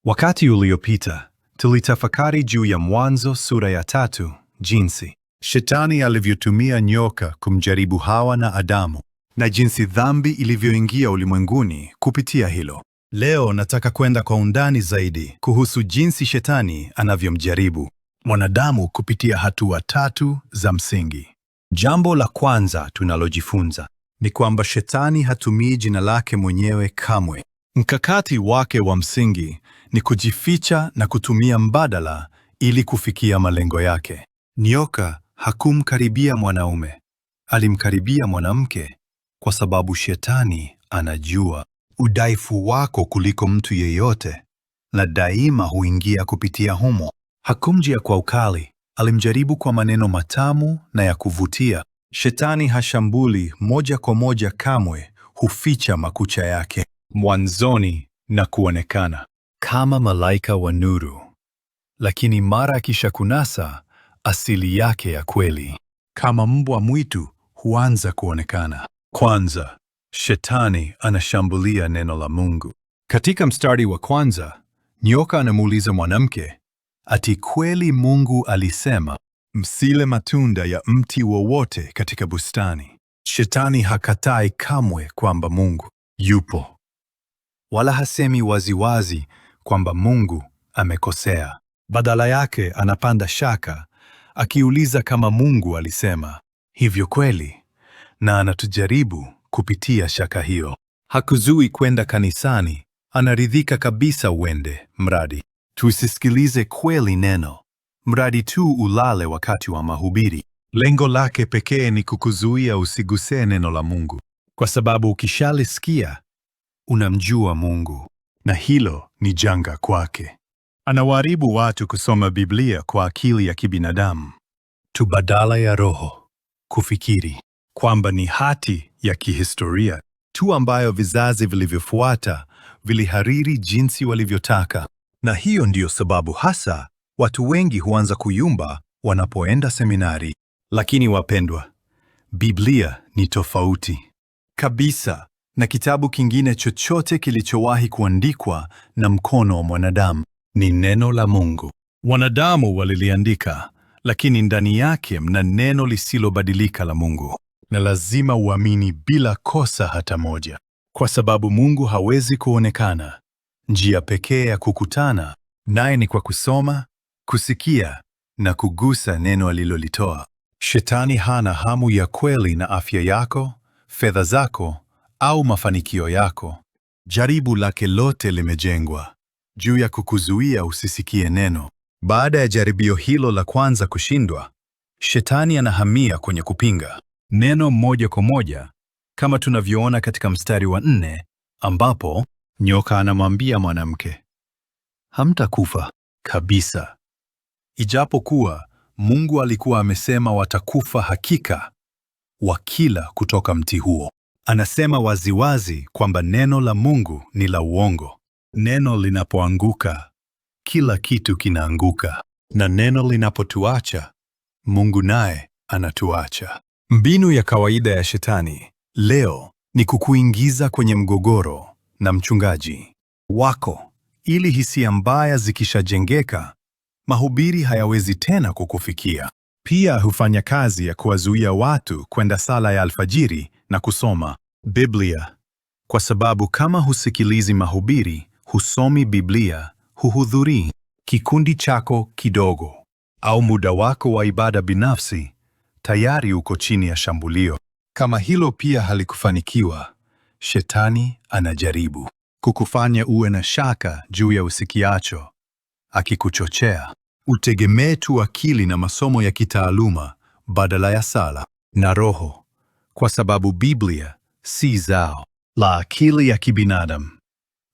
Wakati uliopita tulitafakari juu ya Mwanzo sura ya 3, jinsi Shetani alivyotumia nyoka kumjaribu Hawa na Adamu na jinsi dhambi ilivyoingia ulimwenguni kupitia hilo. Leo nataka kwenda kwa undani zaidi kuhusu jinsi Shetani anavyomjaribu mwanadamu kupitia hatua tatu za msingi. Jambo la kwanza tunalojifunza ni kwamba Shetani hatumii jina lake mwenyewe kamwe. Mkakati wake wa msingi ni kujificha na kutumia mbadala ili kufikia malengo yake. Nyoka hakumkaribia mwanaume, alimkaribia mwanamke, kwa sababu Shetani anajua udhaifu wako kuliko mtu yeyote, na daima huingia kupitia humo. Hakumjia kwa ukali, alimjaribu kwa maneno matamu na ya kuvutia. Shetani hashambuli moja kwa moja kamwe, huficha makucha yake mwanzoni na kuonekana kama malaika wa nuru, lakini mara akishakunasa, asili yake ya kweli kama mbwa mwitu huanza kuonekana. Kwanza, Shetani anashambulia neno la Mungu. Katika mstari wa kwanza, nyoka anamuuliza mwanamke, ati kweli Mungu alisema msile matunda ya mti wowote katika bustani? Shetani hakatai kamwe kwamba Mungu yupo, wala hasemi waziwazi kwamba Mungu amekosea. Badala yake anapanda shaka, akiuliza kama Mungu alisema hivyo kweli, na anatujaribu kupitia shaka hiyo. Hakuzui kwenda kanisani, anaridhika kabisa uende, mradi tusisikilize kweli neno, mradi tu ulale wakati wa mahubiri. Lengo lake pekee ni kukuzuia usiguse neno la Mungu, kwa sababu ukishalisikia unamjua Mungu, na hilo ni janga kwake. Anawaharibu watu kusoma Biblia kwa akili ya kibinadamu tu badala ya roho, kufikiri kwamba ni hati ya kihistoria tu ambayo vizazi vilivyofuata vilihariri jinsi walivyotaka. Na hiyo ndiyo sababu hasa watu wengi huanza kuyumba wanapoenda seminari. Lakini wapendwa, Biblia ni tofauti kabisa na kitabu kingine chochote kilichowahi kuandikwa na mkono wa mwanadamu. Ni neno la Mungu. Wanadamu waliliandika, lakini ndani yake mna neno lisilobadilika la Mungu, na lazima uamini bila kosa hata moja, kwa sababu Mungu hawezi kuonekana. Njia pekee ya kukutana naye ni kwa kusoma, kusikia na kugusa neno alilolitoa. Shetani hana hamu ya kweli na afya yako, fedha zako au mafanikio yako. Jaribu lake lote limejengwa juu ya kukuzuia usisikie neno. Baada ya jaribio hilo la kwanza kushindwa, Shetani anahamia kwenye kupinga neno moja kwa moja, kama tunavyoona katika mstari wa 4 ambapo nyoka anamwambia mwanamke, hamtakufa kabisa, ijapokuwa Mungu alikuwa amesema watakufa hakika wakila kutoka mti huo. Anasema waziwazi kwamba neno la Mungu ni la uongo. Neno linapoanguka, kila kitu kinaanguka, na neno linapotuacha, Mungu naye anatuacha. Mbinu ya kawaida ya Shetani leo ni kukuingiza kwenye mgogoro na mchungaji wako, ili hisia mbaya zikishajengeka, mahubiri hayawezi tena kukufikia. Pia hufanya kazi ya kuwazuia watu kwenda sala ya alfajiri na kusoma Biblia, kwa sababu kama husikilizi mahubiri, husomi Biblia, huhudhurii kikundi chako kidogo au muda wako wa ibada binafsi, tayari uko chini ya shambulio. Kama hilo pia halikufanikiwa, Shetani anajaribu kukufanya uwe na shaka juu ya usikiacho, akikuchochea utegemee tu akili na masomo ya kitaaluma badala ya sala na roho, kwa sababu Biblia si zao la akili ya kibinadamu,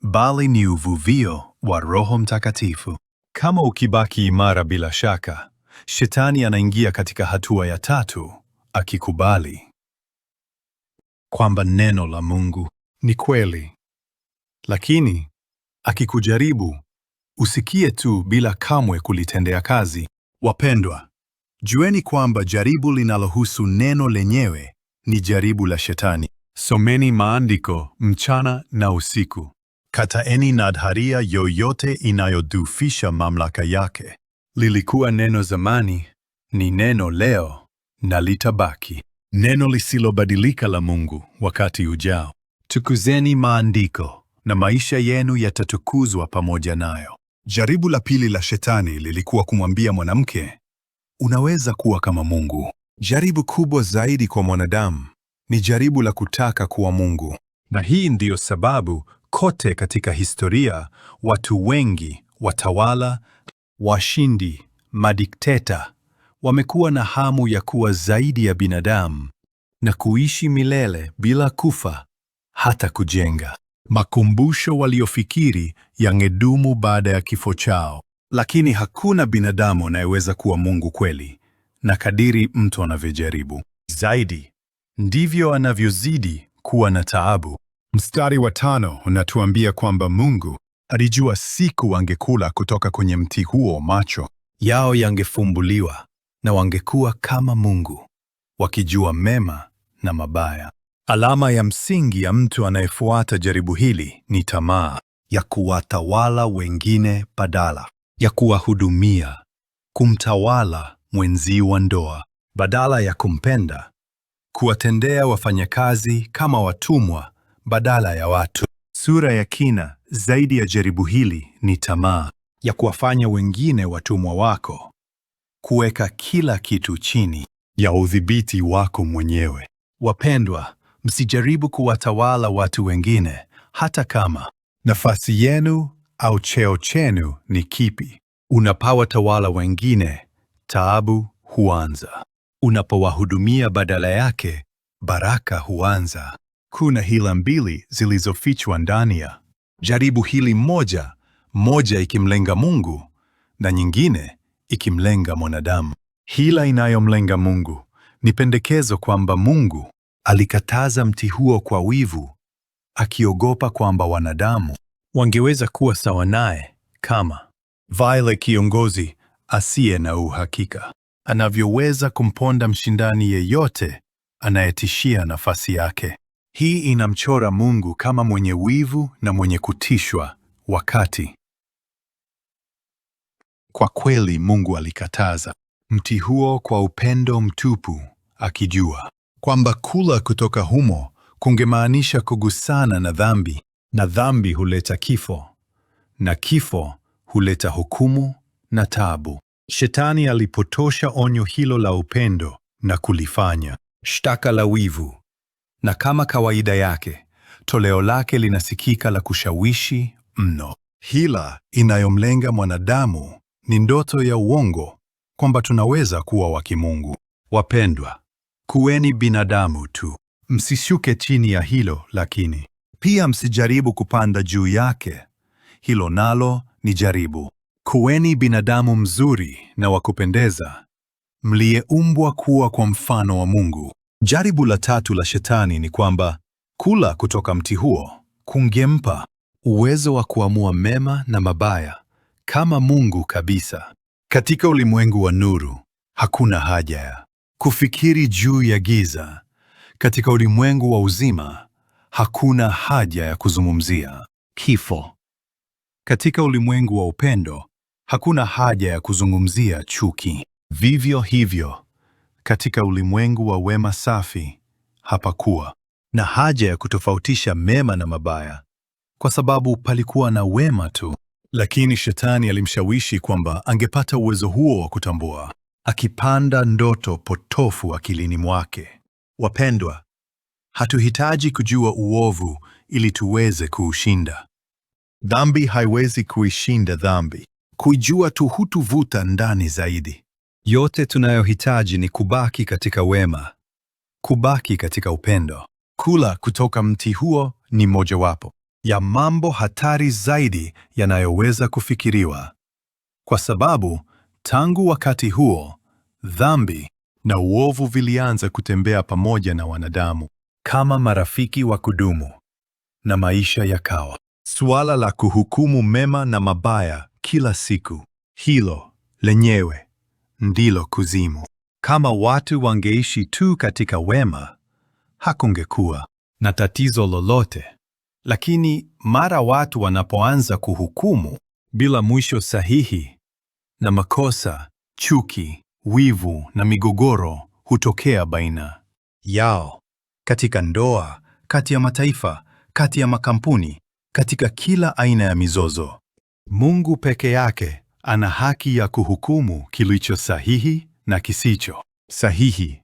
bali ni uvuvio wa Roho Mtakatifu. Kama ukibaki imara bila shaka, Shetani anaingia katika hatua ya tatu, akikubali kwamba neno la Mungu ni kweli, lakini akikujaribu usikie tu bila kamwe kulitendea kazi. Wapendwa, jueni kwamba jaribu linalohusu neno lenyewe ni jaribu la Shetani. Someni maandiko mchana na usiku. Kataeni nadharia yoyote inayodhoofisha mamlaka yake. Lilikuwa neno zamani, ni neno leo na litabaki neno lisilobadilika la Mungu wakati ujao. Tukuzeni maandiko na maisha yenu yatatukuzwa pamoja nayo. Jaribu la pili la Shetani lilikuwa kumwambia mwanamke, unaweza kuwa kama Mungu. Jaribu kubwa zaidi kwa mwanadamu ni jaribu la kutaka kuwa Mungu. Na hii ndiyo sababu kote katika historia watu wengi, watawala, washindi, madikteta, wamekuwa na hamu ya kuwa zaidi ya binadamu na kuishi milele bila kufa, hata kujenga makumbusho waliofikiri yangedumu baada ya kifo chao. Lakini hakuna binadamu anayeweza kuwa Mungu kweli, na kadiri mtu anavyojaribu zaidi, ndivyo anavyozidi kuwa na taabu. Mstari wa 5 unatuambia kwamba Mungu alijua siku wangekula kutoka kwenye mti huo, macho yao yangefumbuliwa na wangekuwa kama Mungu, wakijua mema na mabaya. Alama ya msingi ya mtu anayefuata jaribu hili ni tamaa ya kuwatawala wengine badala ya kuwahudumia, kumtawala mwenzi wa ndoa badala ya kumpenda, kuwatendea wafanyakazi kama watumwa badala ya watu. Sura ya kina zaidi ya jaribu hili ni tamaa ya kuwafanya wengine watumwa wako, kuweka kila kitu chini ya udhibiti wako mwenyewe. Wapendwa, msijaribu kuwatawala watu wengine, hata kama nafasi yenu au cheo chenu ni kipi. Unapowatawala wengine, taabu huanza. Unapowahudumia badala yake, baraka huanza. Kuna hila mbili zilizofichwa ndani ya jaribu hili moja, moja ikimlenga Mungu na nyingine ikimlenga mwanadamu. Hila inayomlenga Mungu ni pendekezo kwamba Mungu alikataza mti huo kwa wivu, akiogopa kwamba wanadamu wangeweza kuwa sawa naye, kama vile kiongozi asiye na uhakika anavyoweza kumponda mshindani yeyote anayetishia nafasi yake. Hii inamchora Mungu kama mwenye wivu na mwenye kutishwa, wakati kwa kweli Mungu alikataza mti huo kwa upendo mtupu, akijua kwamba kula kutoka humo kungemaanisha kugusana na dhambi, na dhambi huleta kifo, na kifo huleta hukumu na taabu. Shetani alipotosha onyo hilo la upendo na kulifanya shtaka la wivu, na kama kawaida yake, toleo lake linasikika la kushawishi mno. Hila inayomlenga mwanadamu ni ndoto ya uongo kwamba tunaweza kuwa wa kimungu. Wapendwa, kuweni binadamu tu, msishuke chini ya hilo, lakini pia msijaribu kupanda juu yake. Hilo nalo ni jaribu. Kuweni binadamu mzuri na wa kupendeza, mliyeumbwa kuwa kwa mfano wa Mungu. Jaribu la tatu la Shetani ni kwamba kula kutoka mti huo kungempa uwezo wa kuamua mema na mabaya kama Mungu kabisa. Katika ulimwengu wa nuru, hakuna haja ya kufikiri juu ya giza. Katika ulimwengu wa uzima, hakuna haja ya kuzungumzia kifo. Katika ulimwengu wa upendo, hakuna haja ya kuzungumzia chuki. Vivyo hivyo, katika ulimwengu wa wema safi, hapakuwa na haja ya kutofautisha mema na mabaya, kwa sababu palikuwa na wema tu. Lakini Shetani alimshawishi kwamba angepata uwezo huo wa kutambua, akipanda ndoto potofu akilini mwake. Wapendwa, hatuhitaji kujua uovu ili tuweze kuushinda. Dhambi haiwezi kuishinda dhambi. Kuijua tu hutuvuta ndani zaidi. Yote tunayohitaji ni kubaki katika wema, kubaki katika upendo. Kula kutoka mti huo ni mojawapo ya mambo hatari zaidi yanayoweza kufikiriwa, kwa sababu tangu wakati huo dhambi na uovu vilianza kutembea pamoja na wanadamu kama marafiki wa kudumu, na maisha yakawa suala la kuhukumu mema na mabaya kila siku. Hilo lenyewe ndilo kuzimu. Kama watu wangeishi tu katika wema, hakungekuwa na tatizo lolote. Lakini mara watu wanapoanza kuhukumu bila mwisho sahihi na makosa, chuki, wivu na migogoro hutokea baina yao, katika ndoa, kati ya mataifa, kati ya makampuni, katika kila aina ya mizozo. Mungu peke yake ana haki ya kuhukumu kilicho sahihi na kisicho sahihi.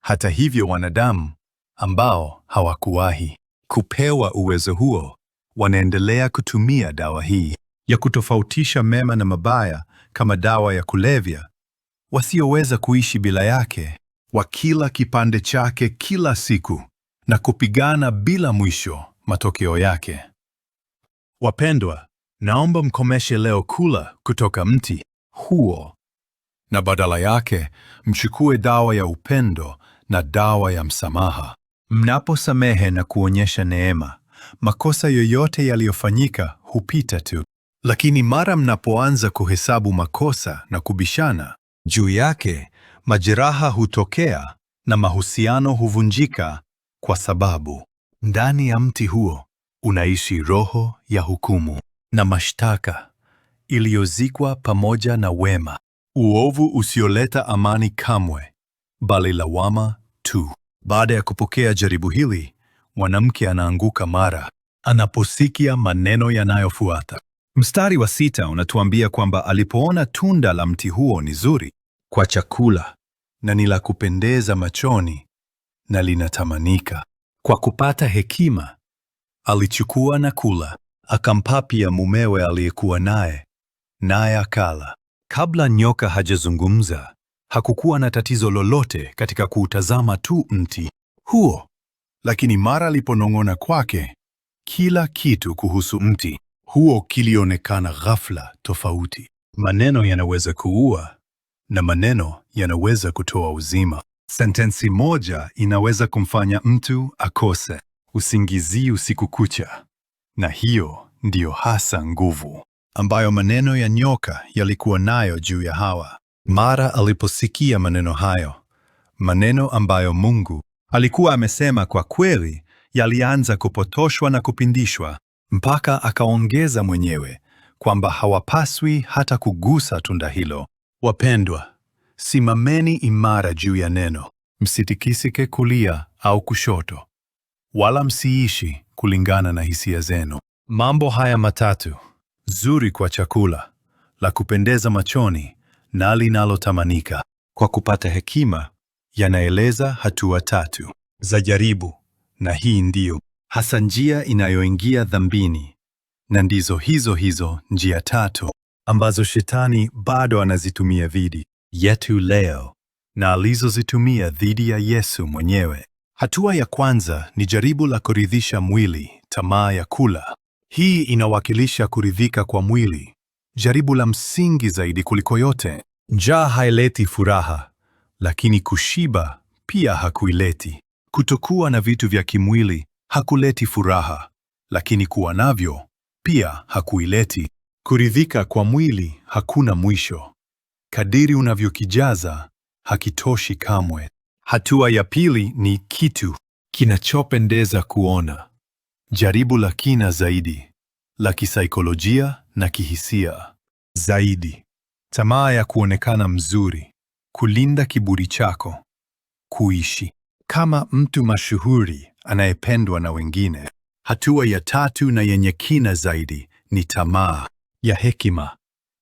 Hata hivyo, wanadamu ambao hawakuwahi kupewa uwezo huo wanaendelea kutumia dawa hii ya kutofautisha mema na mabaya kama dawa ya kulevya, wasioweza kuishi bila yake, wakila kipande chake kila siku na kupigana bila mwisho matokeo yake. Wapendwa, naomba mkomeshe leo kula kutoka mti huo na badala yake mchukue dawa ya upendo na dawa ya msamaha. Mnaposamehe na kuonyesha neema, makosa yoyote yaliyofanyika hupita tu. Lakini mara mnapoanza kuhesabu makosa na kubishana juu yake, majeraha hutokea na mahusiano huvunjika, kwa sababu ndani ya mti huo unaishi roho ya hukumu na mashtaka iliyozikwa pamoja na wema, uovu usioleta amani kamwe, bali lawama tu. Baada ya kupokea jaribu hili, mwanamke anaanguka mara anaposikia maneno yanayofuata. Mstari wa 6 unatuambia kwamba alipoona tunda la mti huo ni zuri kwa chakula na ni la kupendeza machoni na linatamanika kwa kupata hekima, alichukua na kula, akampa pia mumewe aliyekuwa naye, naye akala. Kabla nyoka hajazungumza, hakukuwa na tatizo lolote katika kuutazama tu mti huo, lakini mara aliponong'ona kwake, kila kitu kuhusu mti huo kilionekana ghafla tofauti. Maneno yanaweza kuua na maneno yanaweza kutoa uzima. Sentensi moja inaweza kumfanya mtu akose usingizi usiku kucha, na hiyo ndiyo hasa nguvu ambayo maneno ya nyoka yalikuwa nayo juu ya Hawa. Mara aliposikia maneno hayo, maneno ambayo Mungu alikuwa amesema kwa kweli, yalianza kupotoshwa na kupindishwa, mpaka akaongeza mwenyewe kwamba hawapaswi hata kugusa tunda hilo. Wapendwa, simameni imara juu ya neno, msitikisike kulia au kushoto, wala msiishi kulingana na hisia zenu. Mambo haya matatu, zuri kwa chakula, la kupendeza machoni na linalotamanika kwa kupata hekima, yanaeleza hatua tatu za jaribu, na hii ndiyo hasa njia inayoingia dhambini, na ndizo hizo hizo njia tatu ambazo shetani bado anazitumia dhidi yetu leo na alizozitumia dhidi ya Yesu mwenyewe. Hatua ya kwanza ni jaribu la kuridhisha mwili, tamaa ya kula. Hii inawakilisha kuridhika kwa mwili, jaribu la msingi zaidi kuliko yote. Njaa haileti furaha, lakini kushiba pia hakuileti. Kutokuwa na vitu vya kimwili hakuleti furaha, lakini kuwa navyo pia hakuileti. Kuridhika kwa mwili hakuna mwisho. Kadiri unavyokijaza hakitoshi kamwe. Hatua ya pili ni kitu kinachopendeza kuona, jaribu la kina zaidi, la kisaikolojia na kihisia zaidi. Tamaa ya kuonekana mzuri, kulinda kiburi chako, kuishi kama mtu mashuhuri anayependwa na wengine. Hatua ya tatu na yenye kina zaidi ni tamaa ya hekima,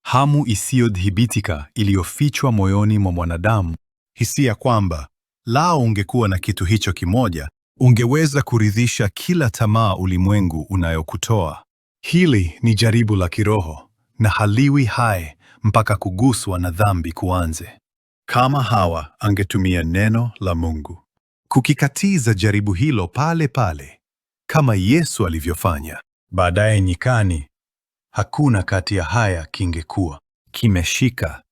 hamu isiyodhibitika iliyofichwa moyoni mwa mwanadamu, hisia kwamba lao ungekuwa na kitu hicho kimoja, ungeweza kuridhisha kila tamaa ulimwengu unayokutoa. Hili ni jaribu la kiroho na haliwi hai mpaka kuguswa na dhambi kuanze. Kama Hawa angetumia neno la Mungu kukikatiza jaribu hilo pale pale, kama Yesu alivyofanya baadaye nyikani, hakuna kati ya haya kingekuwa kimeshika.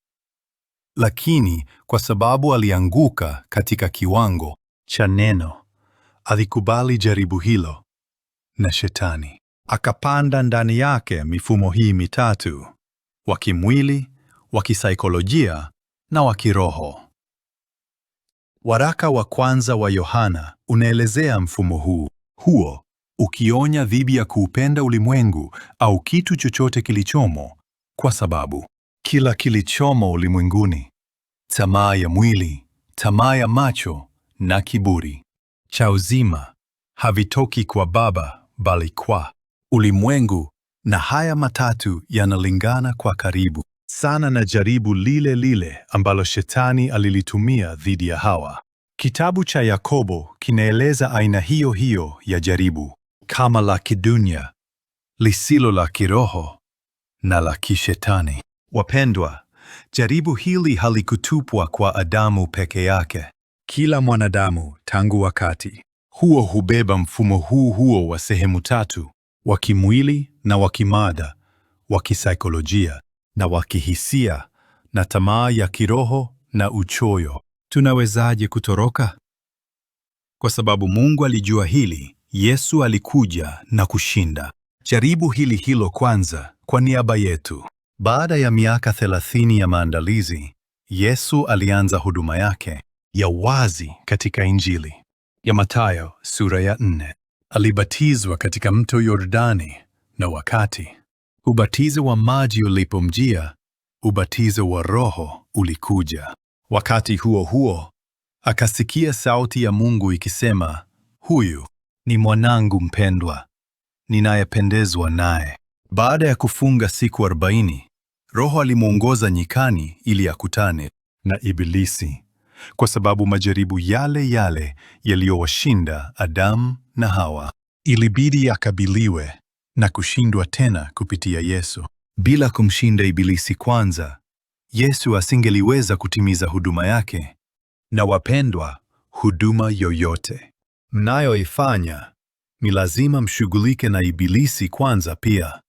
Lakini kwa sababu alianguka katika kiwango cha neno, alikubali jaribu hilo, na shetani akapanda ndani yake mifumo hii mitatu: wa kimwili, wa kisaikolojia na wa kiroho. Waraka wa kwanza wa Yohana unaelezea mfumo huu huo ukionya dhidi ya kuupenda ulimwengu au kitu chochote kilichomo, kwa sababu kila kilichomo ulimwenguni, tamaa ya mwili, tamaa ya macho na kiburi cha uzima, havitoki kwa Baba bali kwa ulimwengu, na haya matatu yanalingana kwa karibu sana na jaribu lile lile ambalo Shetani alilitumia dhidi ya Hawa. Kitabu cha Yakobo kinaeleza aina hiyo hiyo ya jaribu kama la kidunia, lisilo la kiroho na la kishetani. Wapendwa, jaribu hili halikutupwa kwa Adamu peke yake. Kila mwanadamu tangu wakati huo hubeba mfumo huu huo wa sehemu tatu: wa kimwili na wa kimada, wa kisaikolojia na wa kihisia, na tamaa ya kiroho na uchoyo. Tunawezaje kutoroka? Kwa sababu Mungu alijua hili, Yesu alikuja na kushinda jaribu hili hilo kwanza kwa niaba yetu. Baada ya miaka 30 ya maandalizi, Yesu alianza huduma yake ya wazi katika Injili ya Mathayo sura ya 4. Alibatizwa katika mto Yordani, na wakati ubatizo wa maji ulipomjia, ubatizo wa Roho ulikuja. Wakati huo huo, akasikia sauti ya Mungu ikisema, huyu ni mwanangu mpendwa, ninayependezwa naye. Baada ya kufunga siku 40, Roho alimwongoza nyikani ili akutane na Ibilisi, kwa sababu majaribu yale yale yaliyowashinda Adamu na Hawa ilibidi akabiliwe na kushindwa tena kupitia Yesu. Bila kumshinda Ibilisi kwanza, Yesu asingeliweza kutimiza huduma yake. Na wapendwa, huduma yoyote mnayoifanya ni lazima mshughulike na Ibilisi kwanza pia.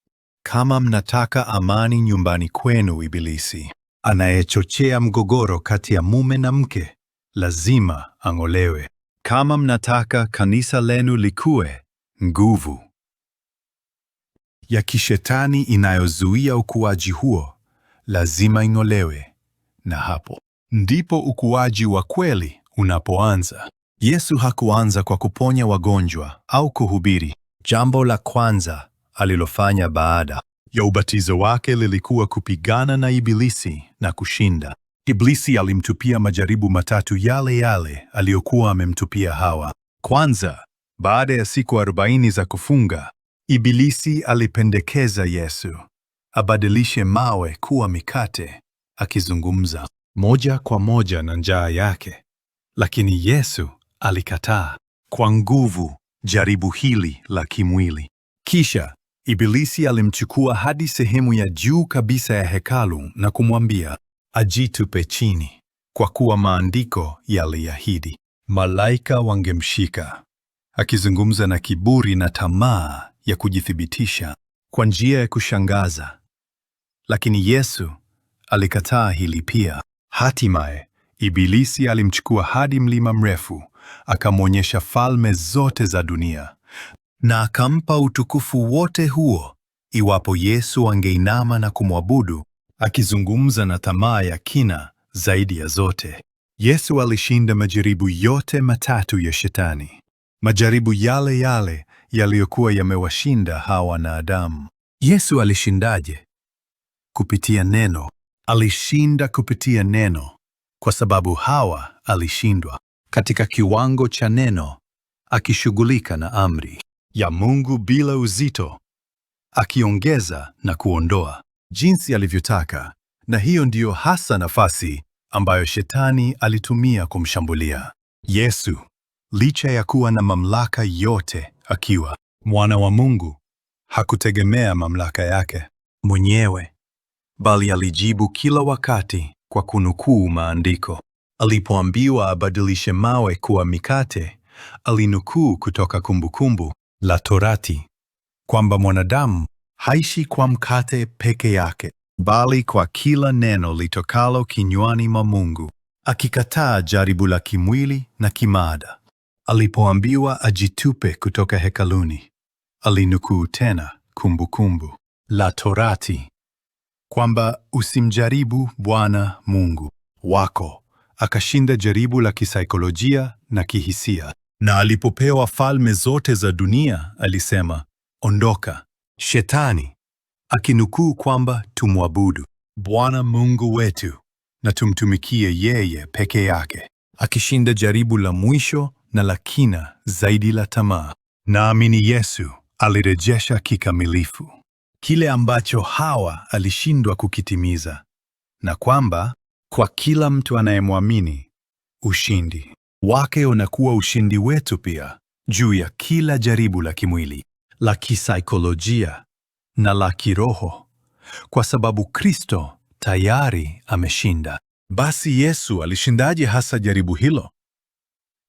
Kama mnataka amani nyumbani kwenu, Ibilisi anayechochea mgogoro kati ya mume na mke lazima ang'olewe. Kama mnataka kanisa lenu likue, nguvu ya kishetani inayozuia ukuaji huo lazima ing'olewe, na hapo ndipo ukuaji wa kweli unapoanza. Yesu hakuanza kwa kuponya wagonjwa au kuhubiri. Jambo la kwanza alilofanya baada ya ubatizo wake lilikuwa kupigana na Ibilisi na kushinda. Ibilisi alimtupia majaribu matatu yale yale aliyokuwa amemtupia Hawa. Kwanza, baada ya siku 40 za kufunga, Ibilisi alipendekeza Yesu abadilishe mawe kuwa mikate, akizungumza moja kwa moja na njaa yake. Lakini Yesu alikataa kwa nguvu jaribu hili la kimwili. Kisha Ibilisi alimchukua hadi sehemu ya juu kabisa ya hekalu na kumwambia ajitupe chini, kwa kuwa maandiko yaliahidi malaika wangemshika, akizungumza na kiburi na tamaa ya kujithibitisha kwa njia ya kushangaza. Lakini Yesu alikataa hili pia. Hatimaye Ibilisi alimchukua hadi mlima mrefu, akamwonyesha falme zote za dunia na akampa utukufu wote huo iwapo Yesu angeinama na kumwabudu, akizungumza na tamaa ya kina zaidi ya zote. Yesu alishinda majaribu yote matatu ya Shetani, majaribu yale yale yaliyokuwa yamewashinda Hawa na Adamu. Yesu alishindaje? Kupitia neno. Alishinda kupitia neno, kwa sababu Hawa alishindwa katika kiwango cha neno, akishughulika na amri ya Mungu bila uzito, akiongeza na kuondoa jinsi alivyotaka. Na hiyo ndiyo hasa nafasi ambayo Shetani alitumia kumshambulia Yesu. Licha ya kuwa na mamlaka yote, akiwa mwana wa Mungu, hakutegemea mamlaka yake mwenyewe, bali alijibu kila wakati kwa kunukuu maandiko. Alipoambiwa abadilishe mawe kuwa mikate, alinukuu kutoka Kumbukumbu la Torati kwamba mwanadamu haishi kwa mkate peke yake, bali kwa kila neno litokalo kinywani mwa Mungu, akikataa jaribu la kimwili na kimaada. Alipoambiwa ajitupe kutoka hekaluni, alinukuu tena Kumbukumbu la Torati kwamba usimjaribu Bwana Mungu wako. Akashinda jaribu la kisaikolojia na kihisia. Na alipopewa falme zote za dunia, alisema, "Ondoka, Shetani," akinukuu kwamba tumwabudu Bwana Mungu wetu na tumtumikie yeye peke yake, akishinda jaribu la mwisho na la kina zaidi la tamaa. Naamini Yesu alirejesha kikamilifu kile ambacho Hawa alishindwa kukitimiza, na kwamba kwa kila mtu anayemwamini, ushindi wake unakuwa ushindi wetu pia juu ya kila jaribu la kimwili, la kisaikolojia na la kiroho, kwa sababu Kristo tayari ameshinda. Basi Yesu alishindaje hasa jaribu hilo?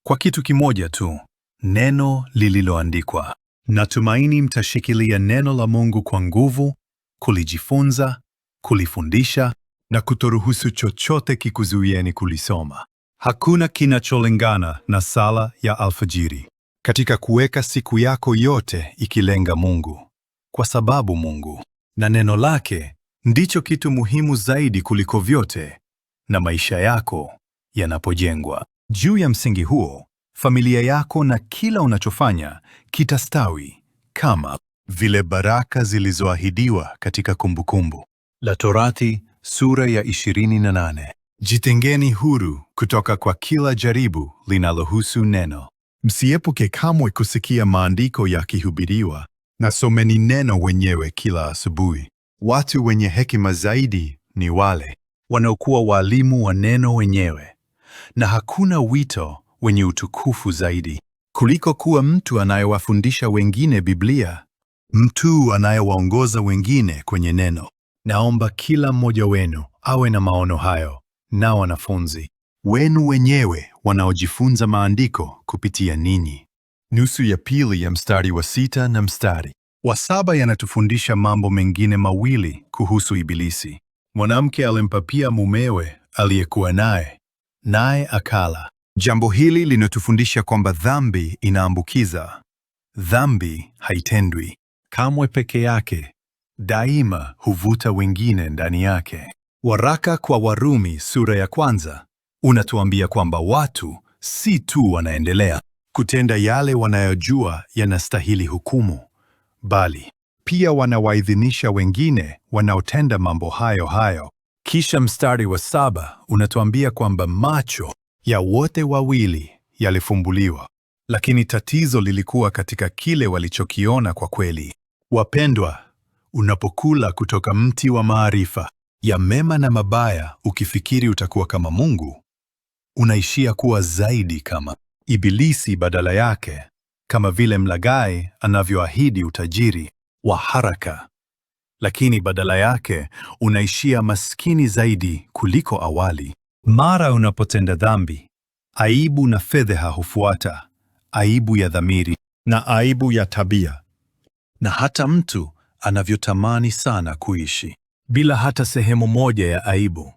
Kwa kitu kimoja tu, neno lililoandikwa. Natumaini mtashikilia neno la Mungu kwa nguvu, kulijifunza, kulifundisha na kutoruhusu chochote kikuzuieni kulisoma. Hakuna kinacholingana na sala ya alfajiri katika kuweka siku yako yote ikilenga Mungu, kwa sababu Mungu na neno lake ndicho kitu muhimu zaidi kuliko vyote, na maisha yako yanapojengwa juu ya msingi huo, familia yako na kila unachofanya kitastawi kama vile baraka zilizoahidiwa katika Kumbukumbu la Torati sura ya 28. Jitengeni huru kutoka kwa kila jaribu linalohusu neno. Msiepuke kamwe kusikia maandiko yakihubiriwa, na someni neno wenyewe kila asubuhi. Watu wenye hekima zaidi ni wale wanaokuwa walimu wa neno wenyewe, na hakuna wito wenye utukufu zaidi kuliko kuwa mtu anayewafundisha wengine Biblia, mtu anayewaongoza wengine kwenye neno. Naomba kila mmoja wenu awe na maono hayo na wanafunzi wenu wenyewe wanaojifunza maandiko kupitia ninyi. Nusu ya pili ya mstari wa 6 na mstari wa 7 yanatufundisha mambo mengine mawili kuhusu Ibilisi. Mwanamke alimpapia mumewe aliyekuwa naye, naye akala. Jambo hili linatufundisha kwamba dhambi inaambukiza. Dhambi haitendwi kamwe peke yake, daima huvuta wengine ndani yake. Waraka kwa Warumi sura ya 1 unatuambia kwamba watu si tu wanaendelea kutenda yale wanayojua yanastahili hukumu, bali pia wanawaidhinisha wengine wanaotenda mambo hayo hayo. Kisha mstari wa 7 unatuambia kwamba macho ya wote wawili yalifumbuliwa, lakini tatizo lilikuwa katika kile walichokiona kwa kweli. Wapendwa, unapokula kutoka mti wa maarifa ya mema na mabaya ukifikiri utakuwa kama Mungu, unaishia kuwa zaidi kama Ibilisi badala yake, kama vile mlaghai anavyoahidi utajiri wa haraka, lakini badala yake unaishia maskini zaidi kuliko awali. Mara unapotenda dhambi, aibu na fedheha hufuata, aibu ya dhamiri na aibu ya tabia, na hata mtu anavyotamani sana kuishi bila hata sehemu moja ya aibu.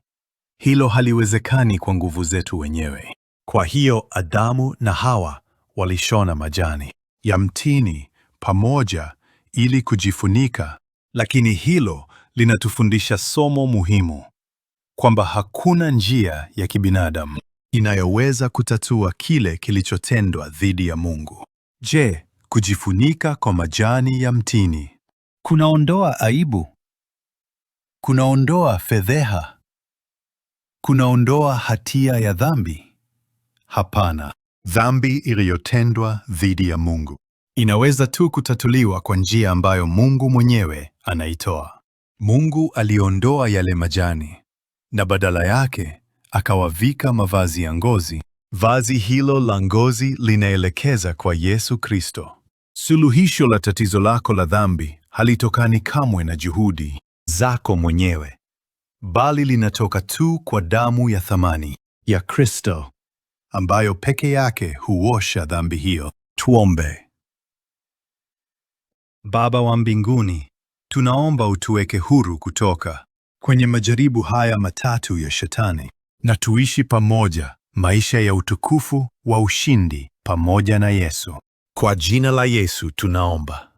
Hilo haliwezekani kwa nguvu zetu wenyewe. Kwa hiyo Adamu na Hawa walishona majani ya mtini pamoja ili kujifunika, lakini hilo linatufundisha somo muhimu, kwamba hakuna njia ya kibinadamu inayoweza kutatua kile kilichotendwa dhidi ya Mungu. Je, kujifunika kwa majani ya mtini kunaondoa aibu? Kunaondoa fedheha? Kunaondoa hatia ya dhambi? Hapana. Dhambi iliyotendwa dhidi ya Mungu inaweza tu kutatuliwa kwa njia ambayo Mungu mwenyewe anaitoa. Mungu aliondoa yale majani na badala yake akawavika mavazi ya ngozi. Vazi hilo la ngozi linaelekeza kwa Yesu Kristo. Suluhisho la tatizo lako la dhambi halitokani kamwe na juhudi zako mwenyewe, bali linatoka tu kwa damu ya thamani ya Kristo, ambayo peke yake huosha dhambi hiyo. Tuombe. Baba wa mbinguni, tunaomba utuweke huru kutoka kwenye majaribu haya matatu ya Shetani, na tuishi pamoja maisha ya utukufu wa ushindi pamoja na Yesu. Kwa jina la Yesu tunaomba.